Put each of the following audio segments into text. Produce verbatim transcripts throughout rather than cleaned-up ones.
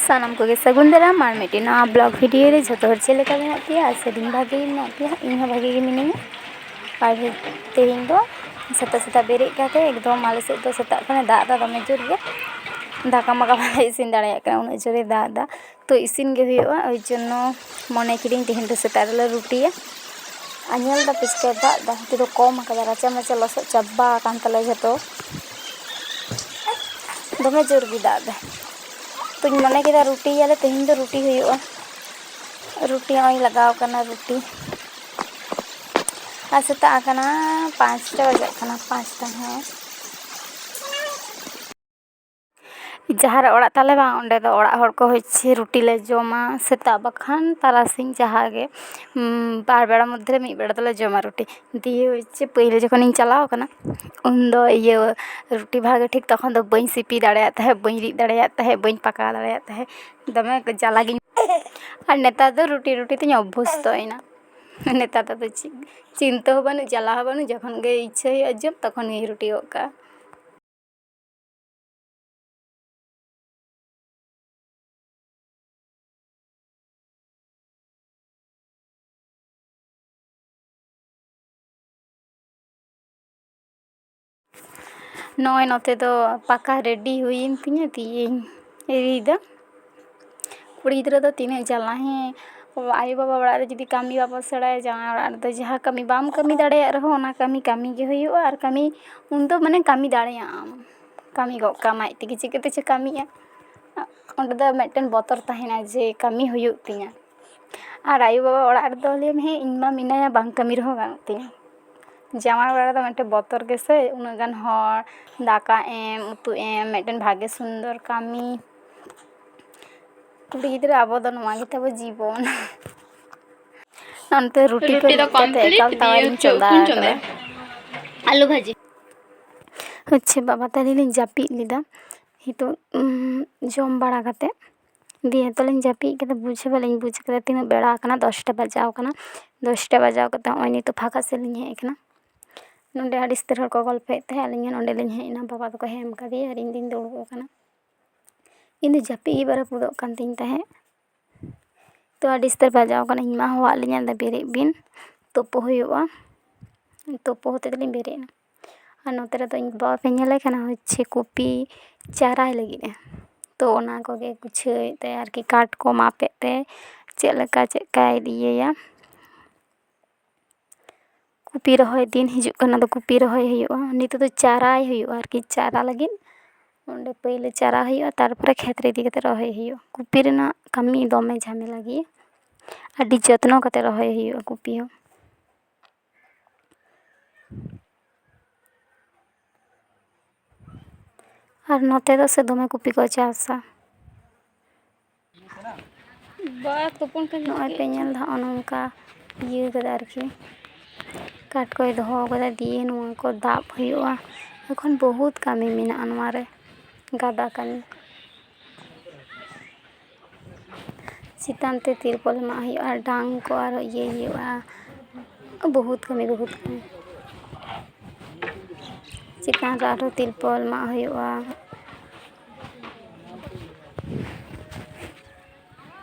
ᱥᱟᱱᱟᱢ ᱠᱚᱜᱮ ᱥᱟᱹᱜᱩᱱ ᱫᱟᱨᱟᱢ ᱟᱨ ᱢᱤᱫᱴᱮᱱ ᱱᱟᱣᱟ ᱵᱞᱚᱜ ᱵᱷᱤᱰᱤᱭᱳ ᱨᱮ᱾ ᱡᱷᱚᱛᱚ ᱦᱚᱲ ᱪᱮᱫ ᱞᱮᱠᱟ ᱢᱮᱱᱟᱜ ᱯᱮᱭᱟ? ᱟᱥᱟᱭᱟᱹᱫᱟᱹᱧ ᱵᱷᱟᱜᱮ ᱜᱮ ᱢᱮᱱᱟᱜ ᱯᱮᱭᱟ, ᱤᱧ ᱦᱚᱸ ᱵᱷᱟᱜᱮ ᱜᱮ ᱢᱤᱱᱟᱹᱧᱟ᱾ ᱟᱨ ᱛᱮᱦᱮᱧ ᱫᱚ ᱥᱮᱛᱟᱜ ᱥᱮᱛᱟᱜ ᱵᱮᱨᱮᱫ ᱠᱟᱛᱮ ᱮᱠᱫᱚᱢ ᱟᱞᱮ ᱥᱮᱫ ᱫᱚ ᱥᱮᱛᱟᱜ ᱠᱷᱚᱱᱮ ᱫᱟᱜ ᱮᱫᱟ ᱫᱚᱢᱮ ᱡᱳᱨ ᱜᱮ, ᱫᱟᱠᱟ ᱢᱟᱠᱟ ᱵᱟᱞᱮ ᱤᱥᱤᱱ ᱫᱟᱲᱮᱭᱟᱜ ᱠᱟᱱᱟ, ᱩᱱᱟᱹᱜ ᱡᱳᱨᱮ ᱫᱟᱜ ᱮᱫᱟ᱾ ᱛᱚ ᱤᱥᱤᱱ ᱜᱮ ᱦᱩᱭᱩᱜᱼᱟ, ᱳᱭ ᱡᱚᱱᱱᱚ ᱢᱚᱱᱮ ᱠᱤᱫᱟᱹᱧ ᱛᱮᱦᱮᱧ ᱫᱚ ᱥᱮᱛᱟᱜ ᱨᱮᱞᱮ ᱨᱩᱴᱤᱭᱟ᱾ ᱟᱨ ᱧᱮᱞ ᱫᱟᱯᱮ ᱪᱤᱠᱟᱹᱭ ᱫᱟᱜ ᱮᱫᱟ, ᱱᱤᱛᱚᱜ ᱫᱚ ᱠᱚᱢ ᱟᱠᱟᱫᱟ, ᱨᱟᱪᱟ ᱢᱟᱪᱟ ᱞᱚᱥᱚᱫ ᱪᱟᱵᱟ ᱟᱠᱟᱱ ᱛᱟᱞᱮᱭᱟ ᱡᱷᱚᱛᱚ, ᱫᱚᱢᱮ ᱡᱳᱨ ᱜᱮ ᱫᱟᱜ ᱮᱫᱟ᱾ ᱛᱚᱧ ᱢᱚᱱᱮ ᱠᱮᱫᱟ ᱨᱩᱴᱤᱭᱟᱞᱮ, ᱛᱮᱦᱮᱧ ᱫᱚ ᱨᱩᱴᱤ ᱦᱩᱭᱩᱜᱼᱟ᱾ ᱨᱩᱴᱤ ᱱᱚᱜᱼᱚᱭ ᱞᱟᱜᱟᱣ ᱠᱟᱱᱟ ᱨᱩᱴᱤ᱾ ᱟᱨ ᱥᱮᱛᱟᱜ ᱟᱠᱟᱱᱟ ᱯᱟᱸᱪᱴᱟ ᱵᱟᱡᱟᱜ ᱠᱟᱱᱟ, ᱯᱟᱸᱪᱴᱟ, ᱦᱮᱸ᱾ ᱡᱟᱦᱟᱸ ᱨᱮ ᱚᱲᱟᱜ ᱛᱟᱞᱮ ᱵᱟᱝ, ᱚᱸᱰᱮ ᱫᱚ ᱚᱲᱟᱜ ᱦᱚᱲ ᱠᱚ ᱦᱚᱪᱪᱷᱮ ᱨᱩᱴᱤ ᱞᱮ ᱡᱚᱢᱟ ᱥᱮᱛᱟᱜ ᱵᱟᱠᱷᱟᱱ ᱛᱟᱨᱟᱥᱤᱧ ᱡᱟᱦᱟᱸ ᱜᱮ᱾ ᱩᱸ, ᱵᱟᱨ ᱵᱮᱲᱟ ᱢᱚᱫᱽᱫᱷᱮ ᱨᱮ ᱢᱤᱫ ᱵᱮᱲᱟ ᱫᱚᱞᱮ ᱡᱚᱢᱟ ᱨᱩᱴᱤ᱾ ᱫᱤᱭᱮ ᱦᱚᱪᱪᱷᱮ ᱯᱟᱹᱭᱞᱟᱹ ᱡᱚᱠᱷᱚᱱᱤᱧ ᱪᱟᱞᱟᱣ ᱟᱠᱟᱱᱟ, ᱩᱱᱫᱚ ᱤᱭᱟᱹ ᱨᱩᱴᱤ ᱵᱷᱟᱜᱮ ᱴᱷᱤᱠ ᱛᱚᱠᱷᱚᱱ ᱫᱚ ᱵᱟᱹᱧ ᱥᱤᱯᱤ ᱫᱟᱲᱮᱭᱟᱜ ᱛᱟᱦᱮᱸᱫ, ᱵᱟᱹᱧ ᱨᱤᱫ ᱫᱟᱲᱮᱭᱟᱜ ᱛᱟᱦᱮᱸᱫ, ᱵᱟᱹᱧ ᱯᱟᱠᱟᱣ ᱫᱟᱲᱮᱭᱟᱜ ᱛᱟᱦᱮᱸᱫ, ᱫᱚᱢᱮ ᱡᱟᱞᱟ ᱜᱤᱧ᱾ ᱟᱨ ᱱᱮᱛᱟᱨ ᱫᱚ ᱨᱩᱴᱤ ᱨᱩᱴᱤ ᱛᱤᱧ ᱚᱵᱵᱷᱚᱥᱛᱚᱭᱮᱱᱟ᱾ ᱱᱮᱛᱟᱨ ᱫᱚ ᱟᱫᱚ ᱪᱮᱫ ᱪᱤᱱᱛᱟᱹ ᱦᱚᱸ ᱵᱟᱹᱱᱩᱜ, ᱡᱟᱞᱟ ᱦᱚᱸ ᱵᱟᱹᱱᱩᱜ, ᱡᱚᱠᱷᱚᱱ ᱜᱮ ᱤᱪᱪᱷᱟᱹ ᱦᱩᱭᱩᱜᱼᱟ ᱡᱚᱢ, ᱛᱚᱠᱷᱚᱱ ᱜᱤᱧ ᱨᱩᱴᱤ ᱜᱚᱫ ᱠᱟᱜᱼᱟ᱾ ᱱᱚᱜᱼᱚᱭ ᱱᱚᱛᱮ ᱫᱚ ᱯᱟᱠᱟ ᱨᱮᱰᱤ ᱦᱩᱭᱮᱱ ᱛᱤᱧᱟᱹ, ᱫᱤᱭᱮᱧ ᱨᱤᱫᱟ᱾ ᱠᱩᱲᱤ ᱜᱤᱫᱽᱨᱟᱹ ᱫᱚ ᱛᱤᱱᱟᱹᱜ ᱡᱟᱞᱟ, ᱦᱮᱸ᱾ ᱟᱭᱳᱼᱵᱟᱵᱟ ᱚᱲᱟᱜ ᱨᱮ ᱡᱩᱫᱤ ᱠᱟᱹᱢᱤ ᱵᱟᱵᱚ ᱥᱮᱬᱟᱭᱟ, ᱡᱟᱶᱟᱭ ᱚᱲᱟᱜ ᱨᱮᱫᱚ ᱡᱟᱦᱟᱸ ᱠᱟᱹᱢᱤ ᱵᱟᱢ ᱠᱟᱹᱢᱤ ᱫᱟᱲᱮᱭᱟᱜ ᱨᱮᱦᱚᱸ, ᱚᱱᱟ ᱠᱟᱹᱢᱤ ᱠᱟᱹᱢᱤ ᱜᱮ ᱦᱩᱭᱩᱜᱼᱟ᱾ ᱟᱨ ᱠᱟᱹᱢᱤ ᱩᱱᱫᱚ ᱢᱟᱱᱮ ᱠᱟᱹᱢᱤ ᱫᱟᱲᱮᱭᱟᱜ ᱟᱢ, ᱠᱟᱹᱢᱤ ᱜᱚᱫ ᱠᱟᱜ ᱟᱢ ᱟᱡ ᱛᱮᱜᱮ, ᱪᱤᱠᱟᱹᱛᱮ ᱪᱚ ᱠᱟᱹᱢᱤᱜᱼᱟ᱾ ᱚᱸᱰᱮ ᱫᱚ ᱢᱤᱫᱴᱮᱱ ᱵᱚᱛᱚᱨ ᱛᱟᱦᱮᱱᱟ ᱡᱮ ᱠᱟᱹᱢᱤ ᱦᱩᱭᱩᱜ ᱛᱤᱧᱟ᱾ ᱟᱨ ᱟᱭᱳᱼᱵᱟᱵᱟ ᱚᱲᱟᱜ ᱨᱮᱫᱚ ᱞᱟᱹᱭᱟᱢ, ᱦᱮᱸ, ᱤᱧ ᱢᱟ ᱢᱮᱱᱟᱭᱟ, ᱵᱟᱝ ᱠᱟᱹᱢᱤ ᱨᱮᱦᱚᱸ ᱜᱟᱱᱚᱜ ᱛᱤᱧᱟ᱾ ᱡᱟᱶᱟᱭ ᱚᱲᱟᱜ ᱨᱮᱫᱚ ᱢᱤᱫᱴᱮᱱ ᱵᱚᱛᱚᱨ ᱜᱮᱥᱮ, ᱩᱱᱟᱹᱜ ᱜᱟᱱ ᱦᱚᱲ, ᱫᱟᱠᱟ ᱮᱢ, ᱩᱛᱩ ᱮᱢ, ᱢᱤᱫᱴᱮᱱ ᱵᱷᱟᱜᱮ ᱥᱩᱱᱫᱚᱨ ᱠᱟᱹᱢᱤ᱾ ᱠᱩᱲᱤ ᱜᱤᱫᱽᱨᱟᱹ ᱟᱵᱚ ᱫᱚ ᱱᱚᱣᱟ ᱜᱮ ᱛᱟᱵᱚ ᱡᱤᱵᱚᱱ᱾ ᱱᱚᱱᱛᱮ ᱨᱩᱴᱤ ᱠᱚ ᱨᱩᱴᱤ ᱫᱚ ᱨᱤᱫ ᱠᱟᱛᱮ complete, ᱮᱠᱟᱞ ᱫᱤᱭᱮ ᱛᱟᱣᱟᱨᱤᱧ ᱦᱚᱪᱪᱷᱮ ᱪᱚᱸᱫᱟ ᱩᱛᱩᱧ ᱟᱠᱟᱫᱟ᱾ ᱪᱚᱸᱫᱟᱭᱟ᱾ ᱟᱞᱩ ᱵᱷᱟᱹᱡᱤ᱾ ᱦᱚᱪᱪᱷᱮ ᱵᱟᱵᱟ ᱛᱟᱞᱤᱧ ᱞᱤᱧ ᱡᱟᱹᱯᱤᱫ ᱞᱮᱫᱟ᱾ ᱱᱤᱛᱚᱜ, ᱩᱸ, ᱡᱚᱢ ᱵᱟᱲᱟ ᱠᱟᱛᱮ ᱫᱤᱭᱮ ᱛᱚᱞᱤᱧ ᱡᱟᱹᱯᱤᱫ ᱠᱮᱫᱟ, ᱵᱩᱡᱽ ᱦᱚᱸ ᱵᱟᱹᱞᱤᱧ ᱵᱩᱡᱽ ᱠᱮᱫᱟ ᱛᱤᱱᱟᱹᱜ ᱵᱮᱲᱟ ᱟᱠᱟᱱᱟ, ᱫᱚᱥᱴᱟ ᱵᱟᱡᱟᱣ ᱠᱟᱱᱟ᱾ ᱫᱚᱥᱴᱟ ᱵᱟᱡᱟᱣ ᱠᱟᱛᱮ ᱱᱚᱜᱼᱚᱭ ᱱᱤᱛᱚᱜ ᱯᱷᱟᱸᱠᱟ ᱥᱮᱫ ᱞᱤᱧ ᱦᱮᱡ ᱟᱠᱟᱱᱟ᱾ ᱱᱚᱸᱰᱮ ᱟᱹᱰᱤ ᱩᱥᱛᱟᱹᱨ ᱦᱚᱲ ᱠᱚ ᱜᱚᱞᱯᱚᱭᱮᱫ ᱛᱟᱦᱮᱸᱫ, ᱟᱹᱞᱤᱧ ᱦᱚᱸ ᱱᱚᱸᱰᱮ ᱞᱤᱧ ᱦᱮᱡ ᱮᱱᱟ, ᱵᱟᱵᱟ ᱫᱚᱠᱚ ᱦᱮᱢ ᱠᱟᱫᱮᱭᱟ ᱟᱨ ᱤᱧ ᱫᱩᱧ ᱫᱩᱲᱩᱵ ᱟᱠᱟᱱᱟ᱾ ᱤᱧ ᱫᱚ ᱡᱟᱹᱯᱤᱫ ᱜᱮ ᱵᱟᱭ ᱨᱟᱹᱯᱩᱫᱚᱜ ᱠᱟᱱ ᱛᱤᱧ ᱛᱟᱦᱮᱸᱫ᱾ ᱛᱚ ᱟᱹᱰᱤ ᱩᱥᱛᱟᱹᱨ ᱵᱟᱡᱟᱣ ᱠᱟᱱᱟ, ᱤᱧ ᱢᱟ ᱦᱚᱦᱚᱣᱟᱫ ᱞᱤᱧᱟ, ᱫᱟ ᱵᱮᱨᱮᱫ ᱵᱤᱱ, ᱛᱳᱯᱳ ᱦᱩᱭᱩᱜᱼᱟ᱾ ᱛᱳᱯᱳ ᱦᱚᱛᱮᱫ ᱛᱮᱞᱤᱧ ᱵᱮᱨᱮᱫ ᱮᱱᱟ᱾ ᱟᱨ ᱱᱚᱛᱮ ᱨᱮᱫᱚ ᱤᱧ ᱵᱟᱵᱟ ᱯᱮ ᱧᱮᱞᱮ ᱠᱟᱱᱟ, ᱦᱚᱪᱪᱷᱮ ᱠᱚᱯᱤ ᱪᱟᱨᱟᱭ ᱞᱟᱹᱜᱤᱫ ᱮ᱾ ᱛᱚ ᱚᱱᱟ ᱠᱚᱜᱮ ᱜᱩᱪᱷᱟᱹᱣᱮᱫ ᱛᱟᱭᱟ ᱟᱨᱠᱤ, ᱠᱟᱴ ᱠᱚ ᱢᱟᱯᱮᱫ ᱛᱮ ᱪᱮᱫ ᱞᱮᱠᱟ ᱪᱮᱫ ᱠᱟᱭ ᱤᱭᱟᱹᱭᱟ᱾ ᱠᱚᱯᱤ ᱨᱚᱦᱚᱭ ᱫᱤᱱ ᱦᱤᱡᱩᱜ ᱠᱟᱱᱟ, ᱟᱫᱚ ᱠᱚᱯᱤ ᱨᱚᱦᱚᱭ ᱦᱩᱭᱩᱜᱼᱟ᱾ ᱱᱤᱛᱚᱜ ᱫᱚ ᱪᱟᱨᱟᱭ ᱦᱩᱭᱩᱜᱼᱟ ᱟᱨᱠᱤ, ᱪᱟᱨᱟ ᱞᱟᱹᱜᱤᱫ ᱚᱸᱰᱮ ᱯᱟᱹᱭᱞᱟᱹ ᱪᱟᱨᱟ ᱦᱩᱭᱩᱜᱼᱟ, ᱛᱟᱨᱯᱚᱨᱮ ᱠᱷᱮᱛ ᱨᱮ ᱤᱫᱤ ᱠᱟᱛᱮ ᱨᱚᱦᱚᱭ ᱦᱩᱭᱩᱜᱼᱟ᱾ ᱠᱚᱯᱤ ᱨᱮᱱᱟᱜ ᱠᱟᱹᱢᱤ ᱫᱚᱢᱮ ᱡᱷᱟᱢᱮᱞᱟ ᱜᱮᱭᱟ, ᱟᱹᱰᱤ ᱡᱚᱛᱱᱚ ᱠᱟᱛᱮ ᱨᱚᱦᱚᱭ ᱦᱩᱭᱩᱜᱼᱟ ᱠᱚᱯᱤ ᱦᱚᱸ᱾ ᱟᱨ ᱱᱚᱛᱮ ᱫᱚ ᱥᱮ ᱫᱚᱢᱮ ᱠᱚᱯᱤ ᱠᱚ ᱪᱟᱥᱟ᱾ ᱵᱟ, ᱛᱩᱯᱩᱱ ᱠᱟᱱ ᱱᱚᱜᱼᱚᱭ ᱯᱮ ᱧᱮᱞ ᱫᱟ, ᱱᱚᱜᱼᱚ ᱱᱚᱝᱠᱟ ᱤᱭᱟᱹ ᱠᱟᱫᱟ ᱟᱨᱠᱤ, ᱠᱟᱴ ᱠᱚᱭ ᱫᱚᱦᱚ ᱠᱟᱫᱟ, ᱫᱤᱭᱮ ᱱᱚᱣᱟ ᱠᱚ ᱫᱟᱵ ᱦᱩᱭᱩᱜᱼᱟ᱾ ᱮᱠᱷᱚᱱ ᱵᱚᱦᱩᱛ ᱠᱟᱹᱢᱤ ᱢᱮᱱᱟᱜᱼᱟ ᱱᱚᱣᱟ ᱨᱮ, ᱜᱟᱫᱟ ᱠᱟᱹᱢᱤ᱾ ᱪᱮᱛᱟᱱ ᱛᱮ ᱛᱤᱨᱯᱚᱞ ᱮᱢᱟᱜ ᱦᱩᱭᱩᱜᱼᱟ, ᱰᱟᱝ ᱠᱚ ᱟᱨᱚ ᱤᱭᱟᱹᱭ ᱦᱩᱭᱩᱜᱼᱟ, ᱵᱚᱦᱩᱛ ᱠᱟᱹᱢᱤ, ᱵᱚᱦᱩᱛ ᱠᱟᱹᱢᱤ᱾ ᱪᱮᱛᱟᱱ ᱨᱮ ᱟᱨᱦᱚᱸ ᱛᱤᱨᱯᱚᱞ ᱮᱢᱟᱜ ᱦᱩᱭᱩᱜᱼᱟ᱾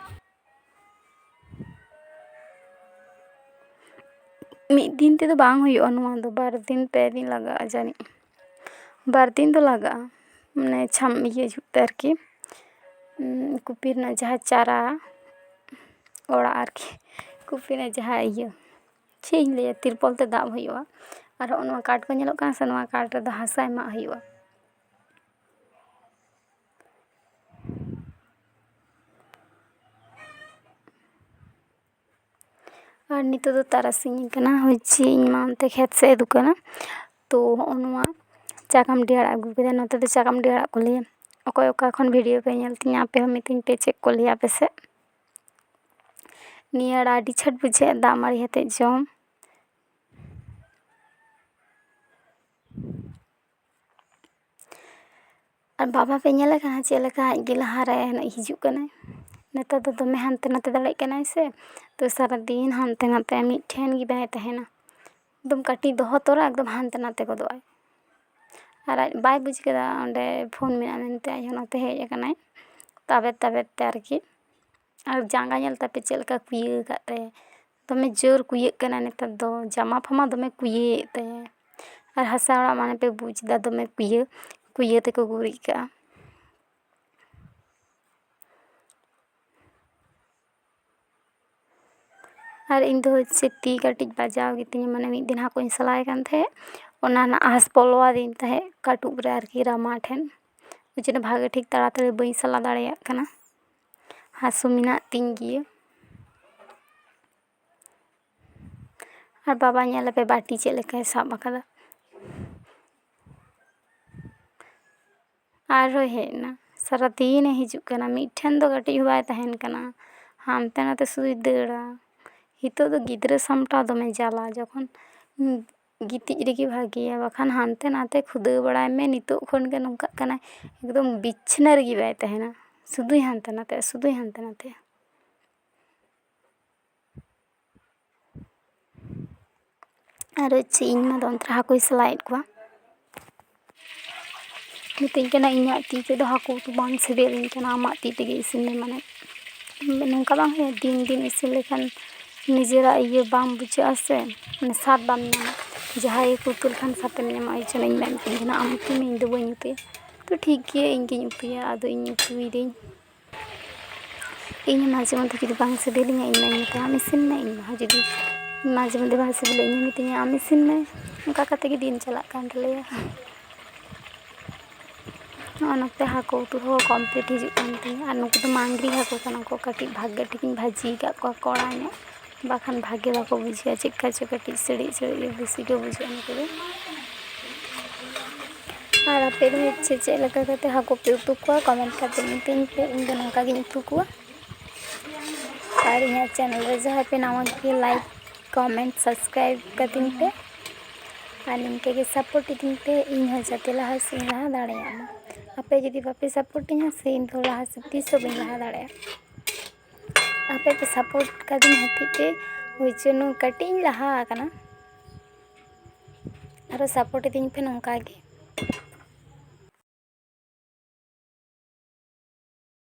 ᱢᱤᱫ ᱫᱤᱱ ᱛᱮᱫᱚ ᱵᱟᱝ ᱦᱩᱭᱩᱜᱼᱟ ᱱᱚᱣᱟ ᱫᱚ, ᱵᱟᱨ ᱫᱤᱱ, ᱯᱮ ᱫᱤᱱ ᱞᱟᱜᱟᱜᱼᱟ ᱡᱟᱹᱱᱤᱡ᱾ ᱵᱟᱨ ᱫᱤᱱ ᱫᱚ ᱞᱟᱜᱟᱜᱼᱟ, ᱢᱟᱱᱮ ᱪᱷᱟᱢ ᱤᱭᱟᱹ ᱡᱩᱛ ᱛᱮ ᱟᱨᱠᱤ᱾ ᱩᱸ, ᱠᱚᱯᱤ ᱨᱮᱱᱟᱜ ᱡᱟᱦᱟᱸ ᱪᱟᱨᱟ, ᱚᱲᱟᱜ ᱟᱨᱠᱤ, ᱠᱚᱯᱤ ᱨᱮᱱᱟᱜ ᱡᱟᱦᱟᱸ ᱤᱭᱟᱹ, ᱪᱮᱫ ᱤᱧ ᱞᱟᱹᱭᱟ, ᱛᱤᱨᱯᱚᱞ ᱛᱮ ᱫᱟᱵ ᱦᱩᱭᱩᱜᱼᱟ᱾ ᱟᱨ ᱦᱚᱸᱜᱼᱚ ᱱᱚᱣᱟ ᱠᱟᱴ ᱠᱚ ᱧᱮᱞᱚᱜ ᱠᱟᱱᱟ ᱥᱮ, ᱱᱚᱣᱟ ᱠᱟᱴ ᱨᱮᱫᱚ ᱦᱟᱥᱟ ᱮᱢᱟᱜ ᱦᱩᱭᱩᱜᱼᱟ᱾ ᱟᱨ ᱱᱤᱛᱚᱜ ᱫᱚ ᱛᱟᱨᱟᱥᱤᱧ ᱠᱟᱱᱟ, ᱦᱚᱪᱪᱷᱮ ᱤᱧ ᱢᱟ ᱚᱱᱛᱮ ᱠᱷᱮᱛ ᱥᱮᱫ ᱮ ᱫᱩᱠᱟᱹᱱᱟ᱾ ᱛᱚ ᱦᱚᱸᱜᱼᱚ ᱱᱚᱣᱟ ᱪᱟᱠᱟᱢᱰᱤ ᱟᱲᱟᱜ ᱟᱹᱜᱩ ᱠᱮᱫᱟ, ᱱᱚᱛᱮ ᱫᱚ ᱪᱟᱠᱟᱢᱰᱤ ᱟᱲᱟᱜ ᱠᱚ ᱞᱟᱹᱭᱟ᱾ ᱚᱠᱚᱭ ᱚᱠᱟ ᱠᱷᱚᱱ ᱵᱷᱤᱰᱤᱭᱳ ᱯᱮ ᱧᱮᱞ ᱛᱤᱧᱟ, ᱟᱯᱮ ᱦᱚᱸ ᱢᱤᱛᱟᱹᱧ ᱯᱮ ᱪᱮᱫ ᱠᱚ ᱞᱟᱹᱭᱟ ᱟᱯᱮ ᱥᱮᱫ᱾ ᱱᱤᱭᱟᱹ ᱟᱲᱟᱜ ᱟᱹᱰᱤ ᱪᱷᱟᱹᱴ ᱵᱩᱡᱷᱟᱹᱜᱼᱟ ᱫᱟᱜ ᱢᱟᱹᱲᱤ ᱟᱛᱮᱫ ᱡᱚᱢ᱾ ᱟᱨ ᱵᱟᱵᱟ ᱯᱮ ᱧᱮᱞᱮ ᱠᱟᱱᱟ ᱪᱮᱫ ᱞᱮᱠᱟ ᱟᱡ ᱜᱮ ᱞᱟᱦᱟ ᱨᱮ ᱦᱤᱡᱩᱜ ᱠᱟᱱᱟᱭ? ᱱᱮᱛᱟᱨ ᱫᱚ ᱫᱚᱢᱮ ᱦᱟᱱᱛᱮ ᱱᱟᱛᱮ ᱫᱟᱲᱮᱭᱟᱜ ᱠᱟᱱᱟᱭ ᱥᱮ, ᱛᱚ ᱥᱟᱨᱟᱫᱤᱱ ᱦᱟᱱᱛᱮ ᱱᱟᱛᱮ, ᱢᱤᱫ ᱴᱷᱮᱱ ᱜᱮ ᱵᱟᱭ ᱛᱟᱦᱮᱱᱟ᱾ ᱮᱠᱫᱚᱢ ᱠᱟᱹᱴᱤᱡ ᱫᱚᱦᱚ ᱛᱚᱨᱟ ᱮᱠᱫᱚᱢ ᱦᱟᱱᱛᱮ ᱱᱟᱛᱮ ᱜᱚᱫᱚᱜ ᱟᱭ᱾ ᱟᱨ ᱟᱡ ᱵᱟᱭ ᱵᱩᱡᱽ ᱠᱮᱫᱟ ᱚᱸᱰᱮ ᱯᱷᱳᱱ ᱢᱮᱱᱟᱜᱼᱟ ᱢᱮᱱᱛᱮ, ᱟᱡ ᱦᱚᱸ ᱱᱚᱛᱮ ᱦᱮᱡ ᱟᱠᱟᱱᱟᱭ᱾ ᱛᱟᱵᱮᱨ ᱛᱟᱵᱮᱨ ᱛᱮ ᱟᱨᱠᱤ᱾ ᱟᱨ ᱡᱟᱸᱜᱟ ᱧᱮᱞ ᱛᱟᱯᱮ ᱪᱮᱫ ᱞᱮᱠᱟ ᱠᱩᱭᱟᱹ ᱟᱠᱟᱫ ᱛᱟᱭᱟ, ᱫᱚᱢᱮ ᱡᱳᱨ ᱠᱩᱭᱟᱹᱜ ᱠᱟᱱᱟ ᱱᱮᱛᱟᱨ ᱫᱚ, ᱡᱟᱢᱟ ᱯᱷᱟᱢᱟ ᱫᱚᱢᱮ ᱠᱩᱭᱟᱹᱭᱮᱫ ᱛᱟᱭᱟ᱾ ᱟᱨ ᱦᱟᱥᱟ ᱚᱲᱟᱜ ᱢᱟᱱᱮ ᱯᱮ ᱵᱩᱡᱽ ᱮᱫᱟ, ᱫᱚᱢᱮ ᱠᱩᱭᱟᱹ ᱠᱩᱭᱟᱹ ᱛᱮᱠᱚ ᱜᱩᱨᱤᱡ ᱠᱟᱜᱼᱟ᱾ ᱟᱨ ᱤᱧ ᱫᱚ ᱦᱚᱪᱪᱷᱮ ᱛᱤ ᱠᱟᱹᱴᱤᱡ ᱵᱟᱡᱟᱣ ᱜᱮᱛᱤᱧᱟ, ᱢᱟᱱᱮ ᱢᱤᱫ ᱫᱤᱱ ᱦᱟᱹᱠᱩᱧ ᱥᱟᱞᱟᱭ ᱠᱟᱱ ᱛᱟᱦᱮᱸᱫ, ᱚᱱᱟ ᱨᱮᱱᱟᱜ ᱟᱸᱥ ᱵᱚᱞᱚ ᱟᱹᱫᱤᱧ ᱛᱟᱦᱮᱸᱫ ᱠᱟᱹᱴᱩᱵ ᱨᱮ ᱟᱨᱠᱤ, ᱨᱟᱢᱟ ᱴᱷᱮᱱ᱾ ᱚᱱᱟ ᱡᱚᱱᱱᱚ ᱵᱷᱟᱜᱮ ᱴᱷᱤᱠ ᱛᱟᱲᱟᱛᱟᱲᱤ ᱵᱟᱹᱧ ᱥᱟᱞᱟ ᱫᱟᱲᱮᱭᱟᱜ ᱠᱟᱱᱟ, ᱦᱟᱹᱥᱩ ᱢᱮᱱᱟᱜ ᱛᱤᱧ ᱜᱮᱭᱟ᱾ ᱟᱨ ᱵᱟᱵᱟ ᱧᱮᱞ ᱟᱯᱮ ᱵᱟᱹᱴᱤ ᱪᱮᱫ ᱞᱮᱠᱟᱭ ᱥᱟᱵ ᱟᱠᱟᱫᱟ᱾ ᱟᱨᱦᱚᱸᱭ ᱦᱮᱡ ᱮᱱᱟ, ᱥᱟᱨᱟᱫᱤᱱᱮ ᱦᱤᱡᱩᱜ ᱠᱟᱱᱟ, ᱢᱤᱫ ᱴᱷᱮᱱ ᱫᱚ ᱠᱟᱹᱴᱤᱡ ᱦᱚᱸ ᱵᱟᱭ ᱛᱟᱦᱮᱱ ᱠᱟᱱᱟ, ᱦᱟᱱᱛᱮ ᱱᱟᱛᱮ ᱥᱩᱫᱷᱩᱭ ᱫᱟᱹᱲᱟ᱾ ᱱᱤᱛᱚᱜ ᱫᱚ ᱜᱤᱫᱽᱨᱟᱹ ᱥᱟᱢᱴᱟᱣ ᱫᱚᱢᱮ ᱡᱟᱞᱟ, ᱡᱚᱠᱷᱚᱱ ᱜᱤᱛᱤᱡ ᱨᱮᱜᱮ ᱵᱷᱟᱜᱮᱭᱟ, ᱵᱟᱠᱷᱟᱱ ᱦᱟᱱᱛᱮ ᱱᱟᱛᱮ ᱠᱷᱩᱫᱟᱹᱣ ᱵᱟᱲᱟᱭ ᱢᱮ, ᱱᱤᱛᱚᱜ ᱠᱷᱚᱱ ᱜᱮ ᱱᱚᱝᱠᱟᱜ ᱠᱟᱱᱟᱭ, ᱮᱠᱫᱚᱢ ᱵᱤᱪᱷᱱᱟᱹ ᱨᱮᱜᱮ ᱵᱟᱭ ᱛᱟᱦᱮᱱᱟ, ᱥᱩᱫᱷᱩᱭ ᱦᱟᱱᱛᱮ ᱱᱟᱛᱮ, ᱥᱩᱫᱷᱩᱭ ᱦᱟᱱᱛᱮ ᱱᱟᱛᱮ᱾ ᱟᱨ ᱪᱮᱫ, ᱤᱧ ᱢᱟ ᱫᱚ ᱚᱱᱛᱮ ᱨᱮ ᱦᱟᱹᱠᱩᱭ ᱥᱟᱞᱟᱭᱮᱫ ᱠᱚᱣᱟ᱾ ᱢᱤᱛᱟᱹᱧ ᱠᱟᱱᱟ, "ᱤᱧᱟᱹᱜ ᱛᱤ ᱛᱮᱫᱚ ᱦᱟᱹᱠᱩ ᱩᱛᱩ ᱵᱟᱝ ᱥᱤᱵᱤᱞᱤᱧ ᱠᱟᱱᱟ, ᱟᱢᱟᱜ ᱛᱤ ᱛᱮᱜᱮ ᱤᱥᱤᱱ ᱢᱮ", ᱢᱟᱱᱮ ᱱᱚᱝᱠᱟ ᱵᱟᱝ ᱦᱩᱭᱩᱜᱼᱟ, ᱫᱤᱱ ᱫᱤᱱ ᱤᱥᱤᱱ ᱞᱮᱠᱷᱟᱱ ᱱᱤᱡᱮᱨᱟᱜ ᱤᱭᱟᱹ ᱵᱟᱝ ᱵᱩᱡᱷᱟᱹᱜᱼᱟ ᱥᱮ, ᱢᱟᱱᱮ ᱥᱟᱫ ᱵᱟᱢ ᱧᱟᱢᱟ᱾ ᱡᱟᱦᱟᱸᱭ ᱜᱮᱠᱚ ᱩᱛᱩ ᱞᱮᱠᱷᱟᱱ ᱥᱟᱛᱮᱢ ᱧᱟᱢᱟ, ᱳᱭ ᱡᱚᱱᱱᱚ ᱤᱧ ᱢᱟ ᱢᱤᱛᱟᱹᱧ ᱠᱟᱱᱟ, "ᱟᱢ ᱩᱛᱩᱭ ᱢᱮ, ᱤᱧ ᱫᱚ ᱵᱟᱹᱧ ᱩᱛᱩᱭᱟ", ᱛᱚ ᱴᱷᱤᱠ ᱜᱮᱭᱟ, ᱤᱧ ᱜᱤᱧ ᱩᱛᱩᱭᱟ, ᱟᱫᱚ ᱤᱧ ᱩᱛᱩᱭᱮᱫᱟᱹᱧ᱾ ᱤᱧ ᱢᱟᱡᱷᱮ ᱢᱚᱫᱽᱫᱷᱮ ᱡᱩᱫᱤ ᱵᱟᱝ ᱥᱤᱵᱤᱞᱤᱧᱟ, ᱤᱧ ᱢᱟᱧ ᱢᱮᱛᱟᱭᱟ, "ᱟᱢ ᱤᱥᱤᱱ ᱢᱮ", ᱤᱧ ᱢᱟ ᱡᱩᱫᱤ ᱢᱟᱡᱷᱮ ᱢᱚᱫᱽᱫᱷᱮ ᱵᱟᱝ ᱥᱤᱵᱤᱞᱟ, ᱤᱧ ᱢᱤᱛᱟᱹᱧᱟ, "ᱟᱢ ᱤᱥᱤᱱ ᱢᱮ", ᱚᱱᱠᱟ ᱠᱟᱛᱮ ᱜᱮ ᱫᱤᱱ ᱪᱟᱞᱟᱜ ᱠᱟᱱ ᱛᱟᱞᱮᱭᱟ᱾ ᱱᱚᱜᱼᱚ ᱱᱚᱛᱮ ᱦᱟᱹᱠᱩ ᱩᱛᱩ ᱦᱚᱸ complete ᱦᱤᱡᱩᱜ ᱠᱟᱱ ᱛᱤᱧᱟ᱾ ᱟᱨ ᱱᱩᱠᱩ ᱫᱚ ᱢᱟᱝᱜᱽᱨᱤ ᱦᱟᱹᱠᱩ ᱠᱟᱱᱟ ᱠᱚ, ᱠᱟᱹᱴᱤᱡ ᱵᱷᱟᱜᱮ ᱴᱷᱤᱠᱤᱧ ᱵᱷᱟᱹᱡᱤ ᱟᱠᱟᱫ ᱠᱚᱣᱟ ᱠᱚᱲᱟ ᱧᱚᱜ, ᱵᱟᱠᱷᱟᱱ ᱵᱷᱟᱜᱮ ᱵᱟᱠᱚ ᱵᱩᱡᱷᱟᱹᱜᱼᱟ, ᱪᱮᱫᱠᱟ ᱪᱚ ᱠᱟᱹᱴᱤᱡ ᱥᱤᱲᱤᱡ ᱥᱤᱲᱤᱡ ᱜᱮ ᱵᱮᱥᱤ ᱠᱚ ᱵᱩᱡᱷᱟᱹᱜᱼᱟ ᱱᱩᱠᱩ ᱫᱚ᱾ ᱟᱨ ᱟᱯᱮ ᱫᱚ ᱦᱚᱪᱪᱷᱮ ᱪᱮᱫ ᱞᱮᱠᱟ ᱠᱟᱛᱮ ᱦᱟᱹᱠᱩ ᱯᱮ ᱩᱛᱩ ᱠᱚᱣᱟ, comment ᱠᱟᱛᱮ ᱢᱤᱛᱟᱹᱧ ᱯᱮ, ᱤᱧ ᱫᱚ ᱱᱚᱝᱠᱟ ᱜᱤᱧ ᱩᱛᱩ ᱠᱚᱣᱟ᱾ ᱟᱨ ᱤᱧᱟᱹᱜ channel ᱨᱮ ᱡᱟᱦᱟᱸᱭ ᱯᱮ ᱱᱟᱣᱟ ᱜᱮ, like, comment, subscribe ᱠᱟᱹᱛᱤᱧ ᱯᱮ᱾ ᱟᱨ ᱱᱤᱝᱠᱟᱹ ᱜᱮ support ᱤᱫᱤᱧ ᱯᱮ, ᱤᱧ ᱦᱚᱸ ᱡᱟᱛᱮ ᱞᱟᱦᱟ ᱥᱮᱫ ᱤᱧ ᱞᱟᱦᱟ ᱫᱟᱲᱮᱭᱟᱜ ᱢᱟ᱾ ᱟᱯᱮ ᱡᱩᱫᱤ ᱵᱟᱯᱮ support ᱤᱧᱟ ᱥᱮ, ᱤᱧ ᱫᱚ ᱞᱟᱦᱟ ᱥᱮᱫ ᱛᱤᱥ ᱦᱚᱸ ᱵᱟᱹᱧ ᱞᱟᱦᱟ ᱫᱟᱲᱮᱭᱟᱜᱼᱟ᱾ ᱟᱯᱮ ᱯᱮ support ᱠᱟᱹᱫᱤᱧ ᱦᱚᱛᱮᱡ ᱛᱮ ᱳᱭ ᱡᱚᱱᱱᱚ ᱠᱟᱹᱴᱤᱡ ᱤᱧ ᱞᱟᱦᱟ ᱟᱠᱟᱱᱟ᱾ ᱟᱨᱚ support ᱤᱫᱤᱧ ᱯᱮ ᱱᱚᱝᱠᱟ ᱜᱮ᱾